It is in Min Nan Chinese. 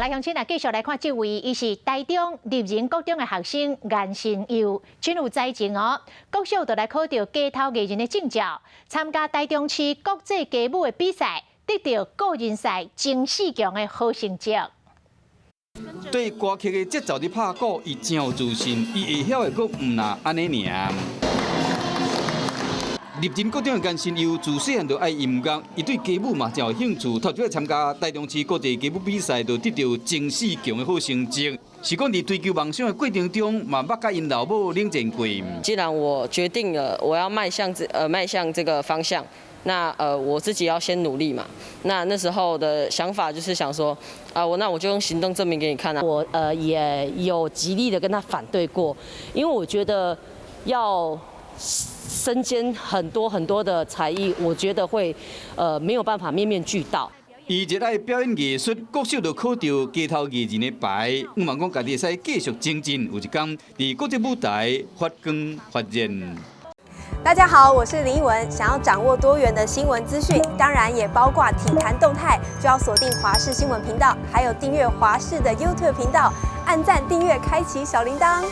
來鄉親啊，繼續來看這位，伊是台中立仁國中的學生顏新佑，真有才情哦。國小就來考著街頭藝人的證照，參加台中市國際街舞的比賽，得著個人賽前四強的好成績。對歌曲的節奏佇拍鼓，伊真有自信，伊會曉的閣毋若按呢爾。立仁國中的顏新佑自細漢就愛音樂，伊對街舞嘛真有興趣，頭一擺參加台中市國際街舞比賽，就得著前四強的好成績。是講佇追求夢想的過程中，嘛捌佮𪜶老母冷戰過。既然我決定了我要邁向這個方向，那我自己要先努力嘛。那時候的想法就是想說，啊那我就用行動證明給你看啊。我也有極力的跟他反對過，因為我覺得要身兼很多很多的才藝，我覺得會沒有辦法面面俱到。伊熱愛表演藝術，國小就考著街頭藝人的牌，向望講家己會使繼續精進，有一天佇國際舞台發光發熱。大家好，我是林奕文。想要掌握多元的新聞資訊，當然也包括體壇動態，就要鎖定華視新聞頻道，還有訂閱華視的 YouTube 頻道，按讚、訂閱、開啟小鈴鐺。